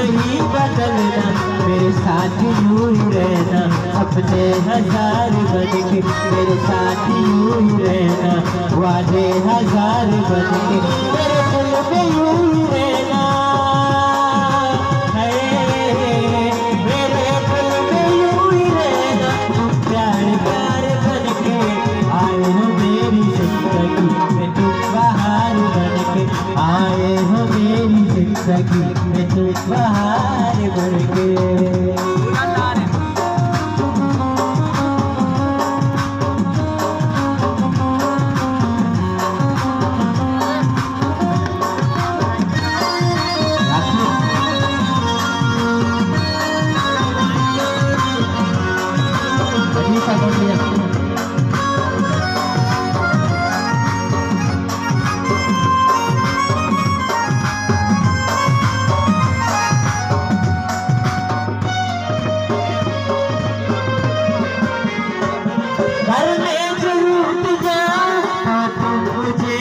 نہیں بدلنا، میرے ساتھ یوں ہی رہنا، اپنے ہزار بن کے میرے ساتھ یوں ہی رہنا، وعدے ہزار بن کے میرے دل میں یوں ہی رہنا، ہے، میرے دل میں یوں ہی رہنا، تم پیار کا